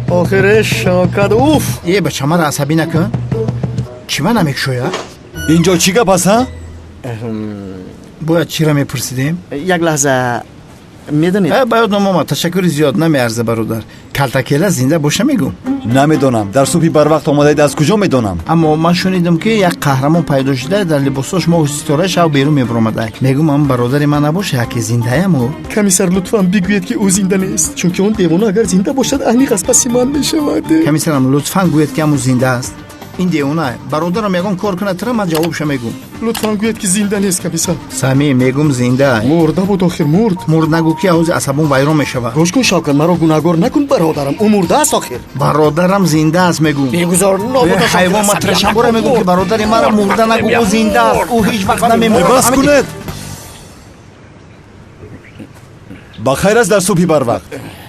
Охире Шавкат, уф! Е, бача, мара асабӣ накун. Чӣ ма намекушоя? Инҷо чӣ гап аст, ҳа? Бояд чиро мепурсидем? Як лаҳза, медонед? Ба ёдам омад, ташаккури зиёд, намеарза, бародар. Калтакела зинда боша, мегӯм. Намедонам, дар субҳи барвақт омадаед, аз куҷо медонам? Аммо ман шунидам, ки як қаҳрамон пайдо шуда, дар либосош моҳу ситора, шав берун мебуромада. Мегӯм, ам бародари ман набоша, яке зиндаям ӯ? Комиссар, лутфан бигӯед, ки ӯ зинда нест, чунки он девона агар зинда бошад, аниқ аз паси ман мешавад. Комиссарам, лутфан гӯед, ки амӯ зинда аст. Ин девона бародарам ягон кор кунад, тира ман ҷавобша мегӯм. Лутфан гӯед, ки зинда нест, комиссар. Сами, мегӯм, зинда. Мурда буд, охир мурд. Мурд нагӯ, ки ҳози асабон вайрон мешавад. Гӯш кун, Шавкат, маро гунаҳгор накун, бародарам ӯ мурда аст охир. Бародарам зинда аст, мегӯм. Бегузор. Ҳайвон, ман тирашамбора мегӯм, ки бародари мара мурда нагӯ, ӯ зинда аст, ӯ ҳеҷ вақт намемурад. Бас кунед! Ба хайр аст, дар субҳи барвақт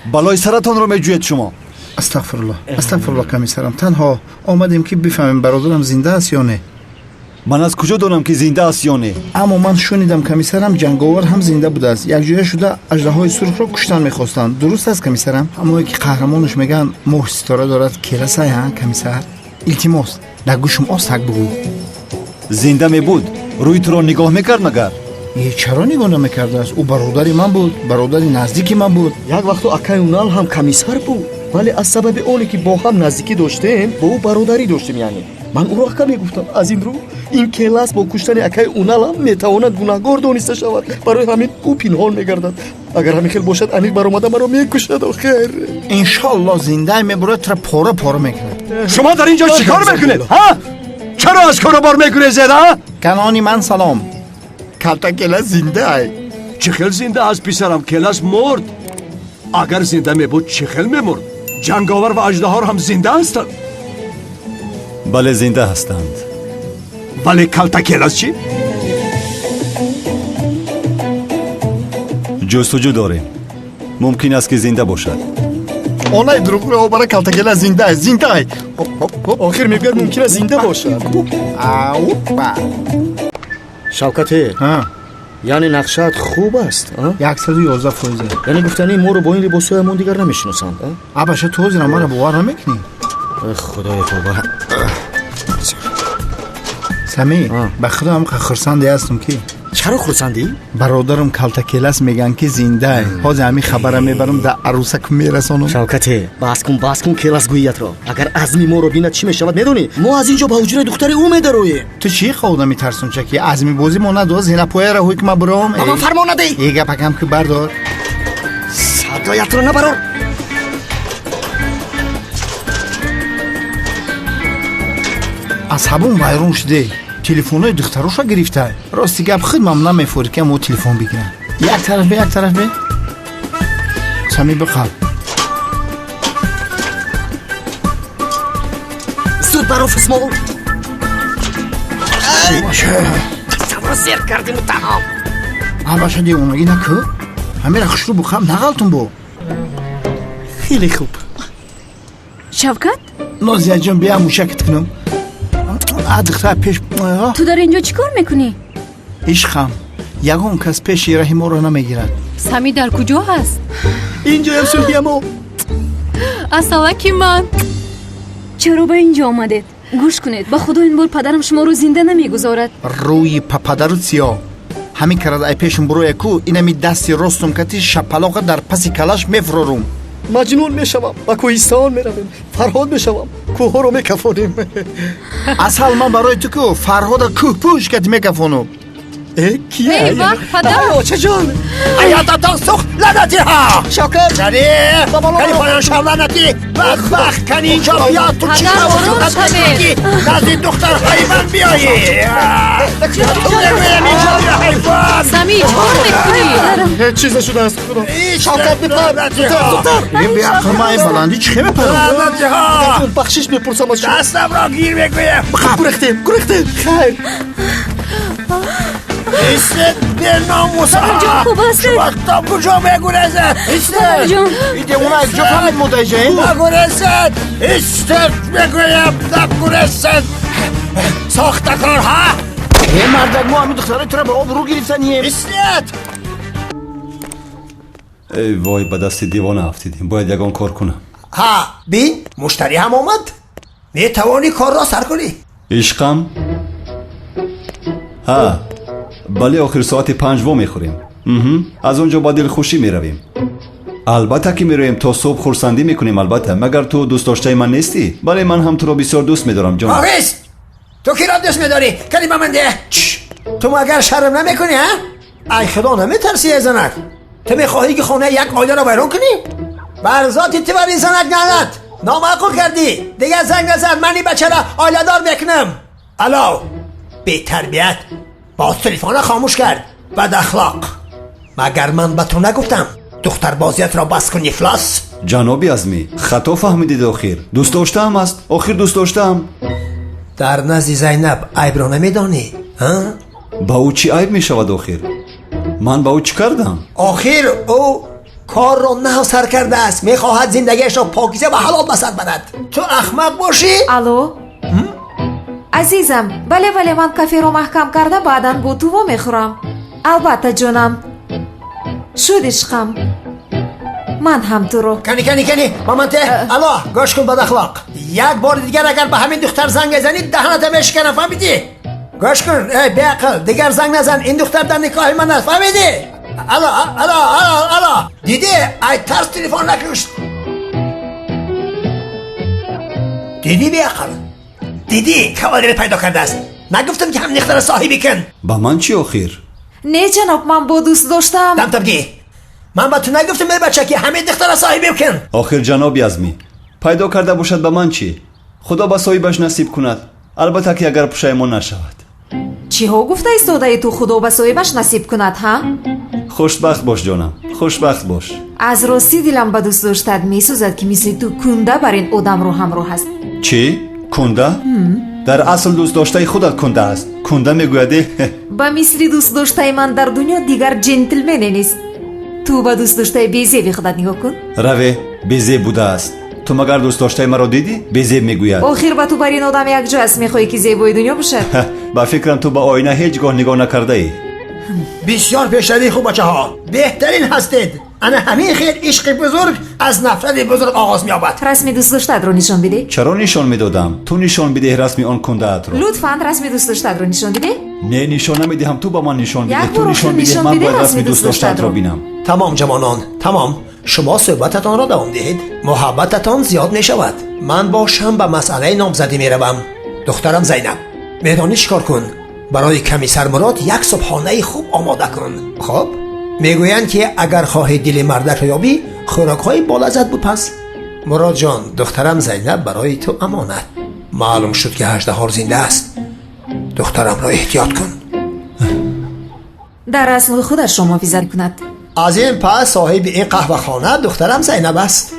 балои саратонро меҷӯед шумо? Астағфирулло, астағфирулло, комиссарам, танҳо омадем, ки бифаҳмем, бародарам зинда аст ё не. Ман аз куҷо донам, ки зинда аст ё не? Аммо ман шунидам, комиссарам, ҷанговар ҳам зинда будааст, якҷоя шуда аждаҳои сурхро куштан мехостанд. Дуруст аст, комиссарам? Ҳамое ки қаҳрамонаш мегӯянд, моҳ ситора дорад, келасай, ҳа, комиссар? Илтимос, дар гӯшум осак бугӯ. Зинда мебуд, рӯи туро нигоҳ мекард магар? Е, чаро нигоҳ намекардааст? Ӯ бародари ман буд, бародари наздики ман буд. Як вақту акаи Унал ҳам комиссар буд, вале аз сабаби оне ки бо ҳам наздикӣ доштем, бо ӯ бародарӣ доштем, яъне ман ӯро ака мегуфтам. Аз ин рӯ ин келас бо куштани акаи Уналам метавонад гунаҳгор дониста шавад. Барои ҳамин ӯ пинҳон мегардад. Агар ҳамин хел бошад, аниқ баромада маро мекушад охир. Иншоалло, зинда мебурад, тура пора пора мекунад. Шумо дар ин ҷо чӣ кор мекунед, ҳа? Чаро аз коробор мегурезед, ҳа? Канони ман салом, калтакела зиндаай. Чӣ хел зинда аст, писарам? Келас мурд. Агар зинда мебуд, чӣ хел мемурд? Ҷанговар ва аждаҳор ҳам зинда ҳастанд? Бале, зинда ҳастанд. Вале калтакелас чӣ? Ҷустуҷӯ дорем, мумкин аст, ки зинда бошад. Онаи дурӯғро обара, калтакела зиндаай, зиндаай. Охир мегӯяд, мумкин аст зинда бошад. Аупа! Шавкате, яъне нақшаат хуб аст? 111%. Яъне гуфтании моро бо ин либосҳоямон дигар намешиносанд? Абаша, ту ҳозира маро бовар намекунӣ? Худои тавба! Сами, ба худо ҳам хурсанде ҳастам, ки Чаро хурсандӣ? Бародарам калтакелас мегӯянд, ки зиндаe. Ҳозир ҳамин хабара мебарам, дар арӯсак мерасонам. Шавкате, бас кун, бас кун келасгӯиятро. Агар азми моро бинад, чӣ мешавад, медонӣ? Мо аз ин ҷо ба ҳуҷраи духтари ӯ медароем. Ту чӣ одами тарсончаки? Азми бозӣ мо надо, зинапояра ҳуй, ки ма буром. Ба ман фармон надиҳ. Е, гапакам ки бардор. Садоятро набарор. Асабон вайрон шуде, телефонҳои духтароша гирифта. Рости гап, худмам намефорид, ки мо телефон бигирам. Як тараф бе, як тараф бе, сами, биқаб. Зуд баро, фусмол! Савро зер кардиму тамом. Абаша, девонагӣ накӯ, ҳамера хушрӯ бухаб, нағалтун бо. Хеле хуб. Шавкат! Нозияҷон, бия, мушакит кунам. А, духтар пеш. Ту дар ин ҷо чӣ кор мекунӣ? Ишқам, ягон кас пеши раҳи моро намегирад. Сами дар куҷо ҳаст? Инҷоям, сулҳиямо. Асалаки ман! Чаро ба ин ҷо омадед? Гӯш кунед, ба худо, ин бор падарам шуморо зинда намегузорад. Рӯи пападару сиёҳ ҳамин карад. Ай пешум буроя ку, инами дасти ростум кати шапалоқа дар паси калаш мефурорум. Маҷнун мешавам, ба кӯҳистон меравем, Фарҳод мешавам, кӯҳҳоро мекафонем. Асал, ман барои ту ку Фарҳода кӯҳпӯш кати мекафонум. Э, кия? Эй, вах, падар! Очаҷон! Ҳаётатон сӯхт, лаънатиҳо! Шавкат! Кани, кани, поён шав, лаънатӣ, бадбахт! Кани инҷо биё, ту чӣ Падар, ором шавед. Назди духтарҳои ман биёӣ? Мегӯям, инҷо биё, ҳайвон! Сами, чӣ кор мекунӣ? Ҳеҷ чиз нашудааст, худо. Шавкат, бипар! Зудтар! Ин беақл, ман ин баландӣ чӣ хе мепарам? Лаънатиҳо! Бахшиш мепурсам аз шумо. Дастамро гир, мегӯям! Гурехтем, гурехтем, хайр. Истед, беномусҳо! Падарҷон, хуб ҳастед? Шумо то куҷо мегурезед? Истед! Падарҷон! Ин девона аз куҷо фаҳмид мо даҷаем? Нагурезед! Истед, мегӯям, нагурезед! Сохтакорҳо! Э, мардак, мо ҳамин духтарои тура ба обрӯ гирифтанием. Ислят! Эй вой, ба дасти девона афтидем. Бояд ягон кор кунам. Ҳа, бин, муштарӣ ҳам омад. Метавонӣ корро сар кунӣ. Ишқам, ҳа, бале, охир соати 5 во мехӯрем. Аз он ҷо ба дилхушӣ меравем. Албатта ки мероем, то субҳ хурсандӣ мекунем. Албатта, магар ту дӯстдоштаи ман нестӣ? Бале, ман ҳам туро бисёр дӯст медорам, ҷон. Оғиз, ту киро дӯст медорӣ? Кани ба ман деҳ. Ту магар шарм намекунӣ, ҳа? Ай худо наметарсӣ, эй занак? Ту мехоҳӣ ки хонаи як оиларо вайрон кунӣ? Бар зоти ту бар ин занак лаънат! Номаъқул кардӣ. Дигар занг назан, ман ин бачаро оиладор мекунам. Алло, бетарбият, боз телефонро хомӯш кард. Бадахлоқ. Магар ман ба ту нагуфтам духтарбозиятро бас кун, ифлос? Ҷаноби Азмӣ, хато фаҳмидед. Охир дӯстдоштаам аст, охир дӯстдоштаам. Дар назди Зайнаб айбро намедонӣ, ҳа? Ба ӯ чӣ айб мешавад? Охир ман ба ӯ чӣ кардам? Охир ӯ корро нав сар кардааст, мехоҳад зиндагиашро покиза ва ҳалол ба сар барад. Ту ахмақ бошӣ? Алло, азизам, бале, бале, ман каферо маҳкам карда, баъдан бо ту вомехӯрам. Албатта, ҷонам, шуд, ишқам, ман ҳам туро. Кани, кани, кани, маманте. Алло, гӯш кун, бадахлоқ, як бори дигар агар ба ҳамин духтар занг мезанӣ, даҳаната мешиканам, фаҳмидӣ? Гӯш кун, эй беақл, дигар занг назан. Ин духтар дар никоҳи ман аст, фаҳмидӣ? Алло, алло, алло, алло! Дидӣ, ай тарс телефон накушт. Дидӣ, беақл, дидӣ, кавалере пайдо кардааст. Нагуфтам ки ҳам духтара соҳибӣ кун? Ба ман чӣ охир? Не, ҷаноб, ман бо дӯст доштам. Дамтабгӣ, ман ба ту нагуфтам, эй бача, ки ҳамин духтара соҳибӣ кун? Охир ҷаноби Азмӣ, пайдо карда бошад, ба ман чӣ? Худо ба соҳибаш насиб кунад, албатта ки агар пушаймон нашавад. Чиҳо гуфта истодаи ту, худо ба соҳибаш насиб кунад, ҳа? Хушбахт бош, ҷонам, хушбахт бош. Аз ростӣ дилам ба дӯст доштат месӯзад, ки мисли ту кунда бар ин одамро ҳамроҳ аст. Чӣ? Кунда? Дар асл дӯстдоштаи худат кунда аст. Кунда мегӯяде. Ба мисли дӯстдоштаи ман дар дунё дигар ҷентлмене нест. Ту ба дӯстдоштаи безеби худат нигоҳ кун. Раве, безеб будааст. Ту магар дӯстдоштаи маро дидӣ? Безеб мегӯяд. Охир ба ту бар ин одам якҷо аст, мехоҳӣ ки зебои дунё бошад. Ба фикрам, ту ба оина ҳеҷ гоҳ нигоҳ накардаӣ. Бисёр пешравии хуб, бачаҳо, беҳтарин ҳастед. Ана ҳамин хел ишқи бузург аз нафрати бузург оғоз меёбад. Расми дӯстдоштаатро нишон бидеҳ. Чаро нишон медодам? Ту нишон бидеҳ расми он кундаатро. Лутфан расми дӯстдоштаатро нишон бидеҳ. Не, нишон намедиҳам, ту ба ман нишон бидеҳ. Як Ту бор нишон охир бидеҳ, нишон ман бидеҳ бояд расми расми дӯстдоштаатро дӯстдоштаатро. бинам. Тамом, ҷавонон, тамом. Шумо суҳбататонро давом диҳед, муҳаббататон зиёд мешавад. Ман бошам ба масъалаи номзадӣ меравам. Духтарам Зайнаб, медонӣ чӣ кор кун? Барои комиссар Мурод як субҳонаи хуб омода кун. Хуб, мегӯянд ки агар хоҳӣ дили мардакро ёбӣ, хӯрокҳои болаззат бупаз. Муродҷон, духтарам Зайнаб барои ту амонат. Маълум шуд ки ҳаждаҳор зинда аст. Духтарамро эҳтиёт кун. Дар расми худашро муҳофизат кунад. Аз ин пас соҳиби ин қаҳвахона духтарам Зайнаб аст.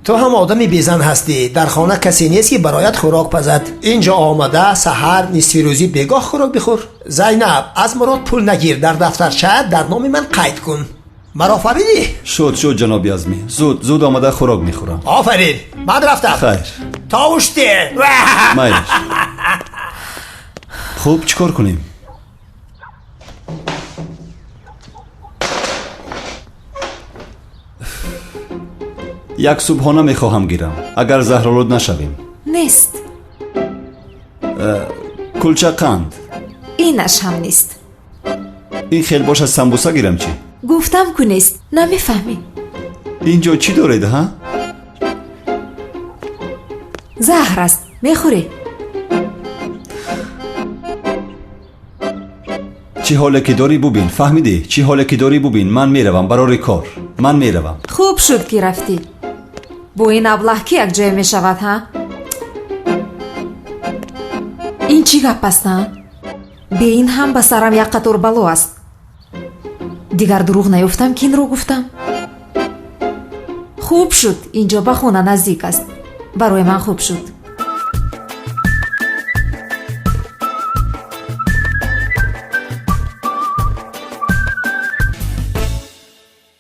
Ту ҳам одами безан ҳастӣ. Дар хона касе нест, ки бароят хӯрок пазад. Инҷо омада саҳар, нисфирӯзӣ, бегоҳ хӯрок бихӯр. Зайнаб, аз Мурод пул нагир, дар дафтарча дар номи ман қайд кун. Маро фаҳмидӣ? Шуд, шуд, ҷаноби Азмӣ. Зуд зуд омада хӯрок мехӯрам. Офарин, ман рафтам. Хайр. Товуште. Майлиш. Хуб, чӣ кор кунем? Як субҳона мехоҳам гирам, агар заҳролуд нашавем. Нест. Кулча қанд. Инаш ҳам нест. Ин хел бошад, самбуса гирам чӣ? Гуфтам ку нест, намефаҳмӣ. Ин ҷо чӣ доред, ҳа? Заҳр аст, мехӯрӣ? Чӣ ҳоле ки дорӣ бубин, фаҳмидӣ? Чӣ ҳоле ки дорӣ бубин. Ман меравам барори кор, ман меравам. Хуб шуд ки рафтӣ. Бо ин аблаҳ ки якҷоя мешавад, ҳа? Ин чӣ гап аст, ҳа? Бе ин ҳам ба сарам як қатор бало аст. Дигар дурӯғ наёфтам, ки инро гуфтам. Хуб шуд, инҷо ба хона наздик аст. Барои ман хуб шуд.